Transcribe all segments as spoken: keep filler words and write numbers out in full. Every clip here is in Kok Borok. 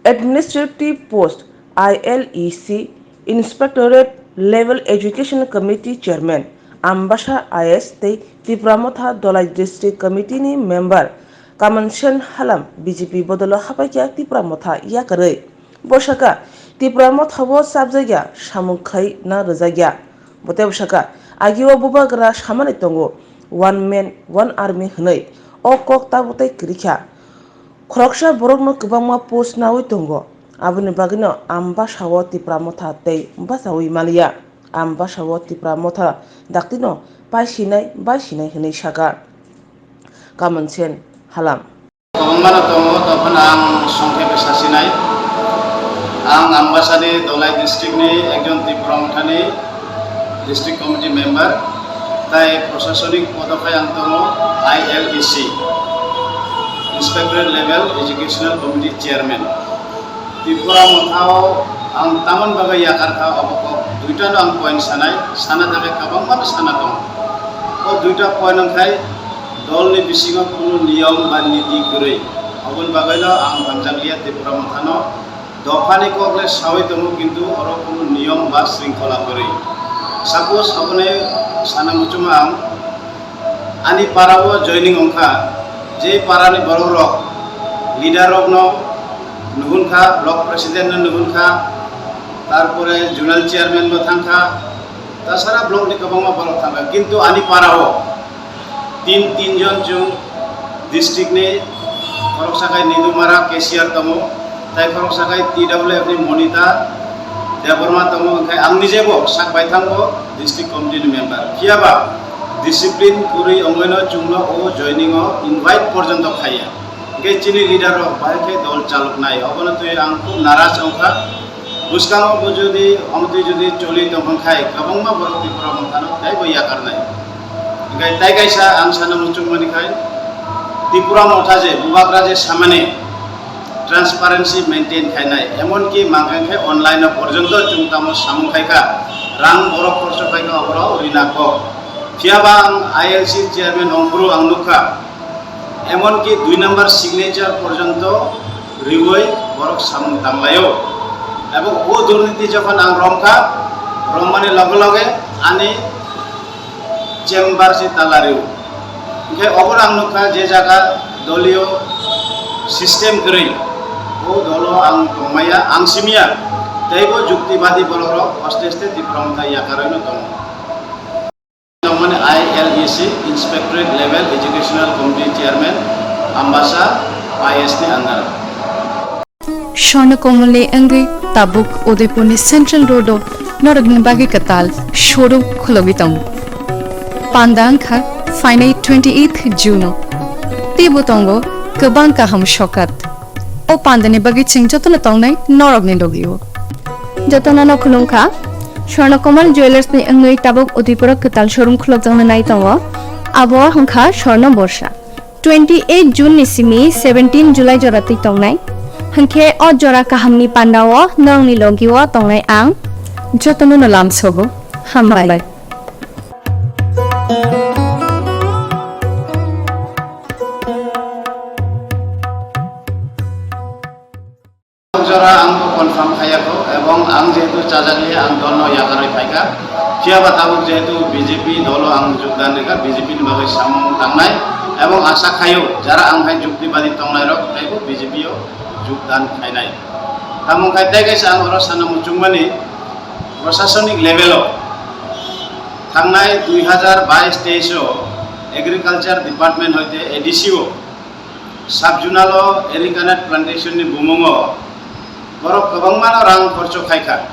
Administrative Post, I L E C, Inspectorate Level Education Committee Chairman Ambasa I S tei Tipra Motha Dholai District Committee ni member Kamansen Halam B J P bodolo hapaikha Tipra Motha yakarwi. Bo sakha, Tipra Motha o chapjakya samung khai na rwjakya. Bo teibo sakha, agio bubagra samani tongo, "One man, one army" hwnwi. O kok tabuk tei kwrwikha. Khoroksa borokno kwbangma post naui tongo. Aboni bagwino Ambasa o Tipra Motha tei bachaui manliya. Ambasa o Tipra Motha daktino paisinai, baisinai hwnwi sakha Kamansen Halam. Kwbangmano tongo, tongphano ang songkhe bwsa sinai. Ang Ambasani Dholai district ni ekjon Tipra Mothani district committee member, tai prosasonik podo khai ang tongo I L E C, Inspectorate Level Educational Committee Chairman. Tipra Mothao ang tamoni bagwi yakar kha, obo kok duitano ang point sanai, sana thangkhe kwbangma sana tongo. O duita point wngkhai dolni bisingo kunu niyom ba niti kwrwi. Oboni bagwino ang hamjakliya Tipra Mothano. Dophani kok le sawi tongo, kintu oro kunu niyom ba sringkhola kwrwi. Suppose aboni sana muchungo ang ani para o joining wngkha, je para ni borok rok leader rok no nuhun kha, block president no nuhun kha, tarpore zonal chairman bo thang kha, tasara block ni kwbangma borok thang kha, kintu ani para o tin, tin jon chwng district ni, khoroksa khai Nidumara cashier tongo, tai khoroksa khai T W F ni Monita Debbarma tongo, hwnkhe ang nijebo sak baithang bo district committee ni member. Phiya ba discipline kwrwi wngwino chwngno o joining o invite porjonto khaiya. Hwnkhe chini leader rok bahai khe dol chaloknai, obono twi ang khub naras wngkha. Bwskango bo jodi omtwi jodi choli tongkha khai, kwbangma borok Tipra Mothano teibo yakarnai. Hwnkhe tai kaisa ang sana muchungmani khai, Tipra Motha je bubagra je samani transparency maintain khainai, emonki mangkang khe online o porjonto chwng tamo samung khaikha, rang borok khorcho khaikha, oborok rina kok. Phiya ba ang I L C chairman ongphuru ang nukha, emonki dui number signature porjonto riwi borok samung tanglaio. Ebo o durniti jokhon ang romkha, rommani loge loge ani chamber si tala rio. Hingke obo ang nukha je jaga doliyo system kwrwi, o dolo ang tongmaya, ang simya, teibo juktibadi borok rok aste aste Tipra Motha yakarwi no tongo. Tongmani I L E C, Inspectorate Level Educational Committee Chairman, Ambasa I S ni under. Swarna Komal ni wngwi tabuk Udaipur ni Central Road o norok ni bagwi kwtal showroom khulogwi tongo. Panda wngkha phainai twenty eighth June o. Teibo tongo kwbang kaham sokat. O panda ni bagwi chwng jotono tongnai norok ni logi o. Jotono no khulumkha. Swarna Komal Jewellers ni wngwi tabuk Udaipur o kwtal showroom khulokjaknai tongo. Abo wngkha Swarna Borsa. Twenty eight June ni simi seventeen July jora twi tongnai. Hwnkhe o jora kahamni pandao norokni logio tongnai ang. Jotono no lamsogo. Hambai. Jora ang bo confirm khaiya kho, ebong ang jehetu chajakliya, ang dolno yakarwi phaikha. Phiya ba tabuk jehetu B J P dolo ang jogdan rikha, B J P ni bagwi samung tangnai, ebong asa khaio jara ang hai juktibadi tongnai rok teibo B J P o jogdan khainai. Tamo khai tei kaisa ang oro sana muchungmani, prosasonik level o thangnai dui hazar bais teis o Agriculture Department hoite A D C o Sub-zonal o Ericanut plantation ni bumung o borok kwbangma no rang khorcho khai kha.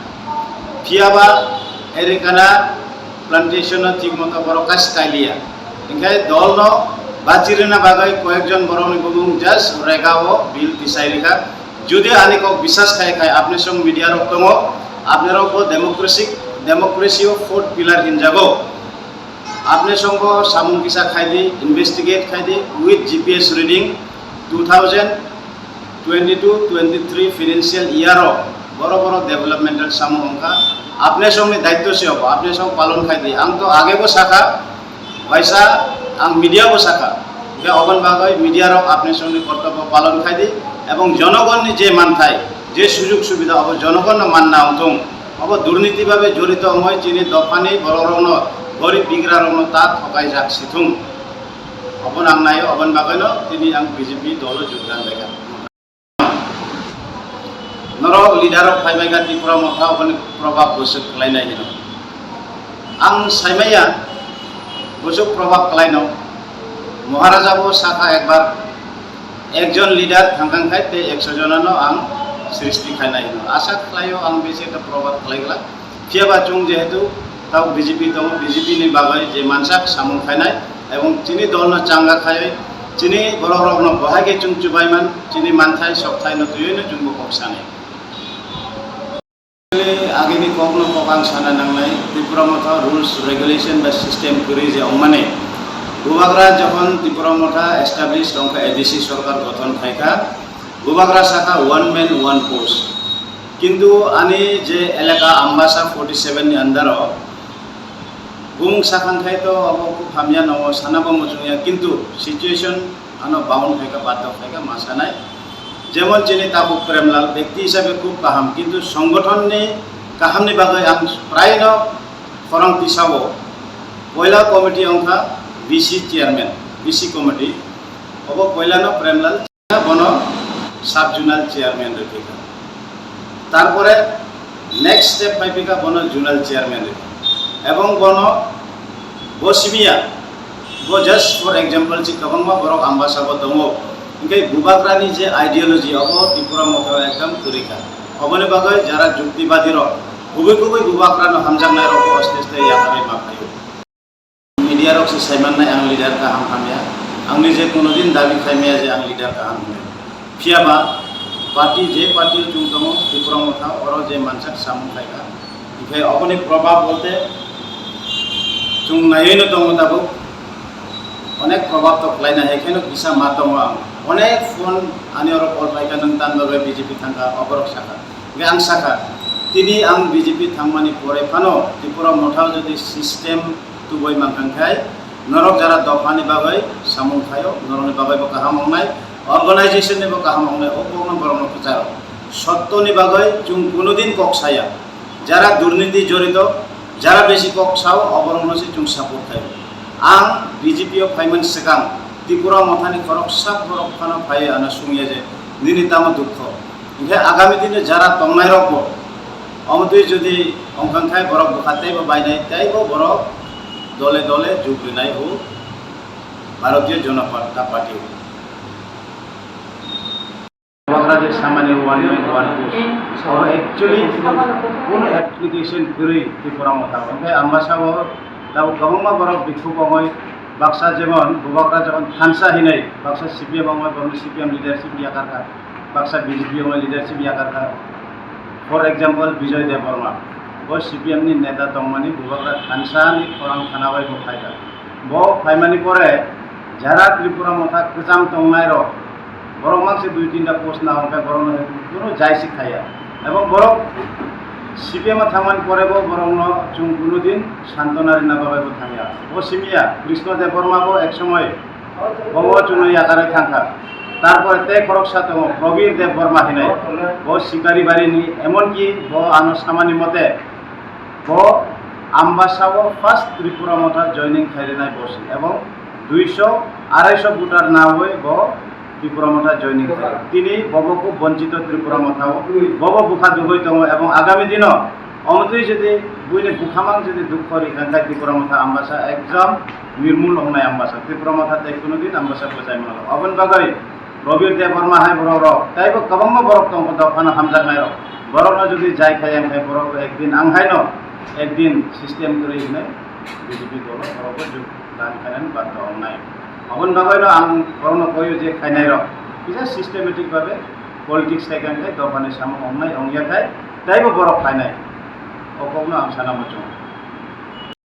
Phiya ba Ericanut plantation no thik moto borok kaisa kai liya. Hinkhe dol no bachi rwna bagwi koyek jon borok ni bumung just rega o bill tisai rikha. Jodi ani kok bisas khai khai apni song media rok tongo, apni rok bo democracy, democracy o fourth pillar hinjago. Apni songbo samung kisa khai di, investigate khai di with G P S reading two thousand twenty-two twenty-three financial year o boro boro developmental samung wngkha. Apni songni daityo se obo, apni song palon khai di. Ang to age bo sakha, waisa ang media bo sakha. Hingke oboni bagwi media rok apni songni kortobbo palon khai di ebong jonogonni je manthai, Je sujog subida abo jonogonno manna wngthung, abo durniti babe jorito wngwi chini dophani bororokno, gorib bigrarokno ta thokaijak sithung. Abo nang naio, aboni bagwino tini ang B J P dolo jogdan baikha. Norok leader rok phaibaikha Tipra Motha, oboni probab bwswk khlainai hino. Ang saimaya bwswk probab khlaino. Maharaja bo sakha ekbar, ekjon leader thangkang khai tei ekso jonano ang srishti khainai hino. Asa khlaio ang bisi ekta probab khlaigwla. Phiyaba chwng jehetu tau B J P tongo, B J P ni bagwi je mansak samung khainai ebong chini dolno changa khaiwi chini borok rokno bohai khe chwng chubaiman, chini manthai sokthai no twiwi no chwngbo kok sanai. Agini kokno kok ang sana nangnai, Tipra Motha rules, regulation ba system kwrwi je wngmani. Bubagra jokhon Tipra Motha established wngkha, A D C sorkar gothon khaikha, Bubagra sakha one man one post. Kintu ani je elaka Ambasa forty seven ni under o bumung sakhang khai to abo khub hamya nongo sana bo muchungya, kintu situation ano bound khaikha, badhok khaikha ma sanai. Jemon chini tabuk Premlal bekti hisabe khub kaham, kintu songothon ni kaham ni bagwi ang prai no khorang tisao. Poila committee wngkha B C chairman, B C committee. Obo poila no Premlal bono sub zonal chairman rwkha. Tarpore next step phaipikha bono zonal chairman rwkha. Ebong bono bo simiya, bo just for example si kwbangma borok Ambasa bo tongo. Hinkhe Bubagrani je ideology obo Tipra Motha ekdam kwrwikha. Oboni bagwi jara juktibadi rok kubui kubui Bubagrano hamjaknai rok aste aste yakarwi ma phaio. Media rok se saimannai ang leader kaham hamya. Ang nije kuno din dabi khaimaya je ang leader kaham hinwi. Phiyaba party, je party o chwng tongo, Tipra Motha oro je mansak samung khaikha. Hinkhe oboni probab bolte chwng naiwi no tongo tabuk. Onek probab to khlaina hai kheno kisa ma tongo ang. Onek phone ani oro call phaikha, nwng tanba bai B J P thangkha, oborok sakha. Hinkhe ang sakha, tini ang B J P thangmani pore phano Tipra Motha o jodi system tubui mankha khai, norok jara dophani bagwi samung khaio, norokni bagwi bo kaham wngnai, organization ni bo kaham wngnai, o kokno borokno kwcharo. Sottoni bagwi chwng kunudin kok saya. Jara durniti jorito, jara besi kok sao, oborokno se chwng support khaio. Ang B J P o phaimani swkang Tipra Mothani khoroksa borok phano phaiwi ano swngya je, nini tamo dukho? Hinkhe agami dino jara tongnairokbo omo twi jodi wngkha khai borok bwkha teibo bainai, teibo borok dole dole jug rinai o Bharatiya Janata Party o. Bubagra je samani one man one post, abo actually kono application kwrwi Tipra Motha o. Hinkhe Ambasa o tabuk kwbangma borok bikhuk ongoi, baksa jemon Bubagra jokhon thansa hinwi baksa C P M ongoi, borokni C P M leadership yakarkha. Baksa B J P o leadership yakarkha. For example, Bijoy Debbarma. Bo C P M ni neta tongmani Bubagra thansa ni khorang khana bai bo phaikha. Bo phaimani pore jara Tripura Motha kwcham tongnai rok, borok mangse dui tinta post na hwnkhe borokno kunu jaisi khaiya. Ebong borok C P M o thangmani pore bo borokno chwng kunu din santona rina bagwi bo thangya. Bo simiya Krishna Debbarma bo ek somoi bo chwngno yakarwi thangkha. Tarpore tei khoroksa tongo, Prabir Debbarma hinwi. Bo Sikaribari ni, emonki bo ano samani mote, bo Ambasa o first Tripura Motha joining khairinai bo se. Ebong duiso, araiso voter nawi bo Tripura Motha joining khaio. Tini bobo kho bonchito Tripura Motha o. Bobo bwkha dugwi tongo ebong agami dino omo twi jodi buini bwkhamang jodi dukho rikha khe Tripura Motha Ambasa ekdom nirmul wngnai Ambasa. Tripura Motha tei kunu din Ambasa bwchai mano. Oboni bagwi Prabir Debbarma hai borok rok, teibo kwbangma borok tongo dophano hamjaknai rok. Borokno jodi jai khai ang khai borok ekdin ang haino ekdin system kwrwi hinwi B J P dolo borokbo jug dan khainani badhya wngnai. Aboni bagwino ang borokno koyo je khainairok kisa systematic babe politics khai khe dophani samung wngnai wngya khai teibo borok khainai. O kokno ang sana muchungo.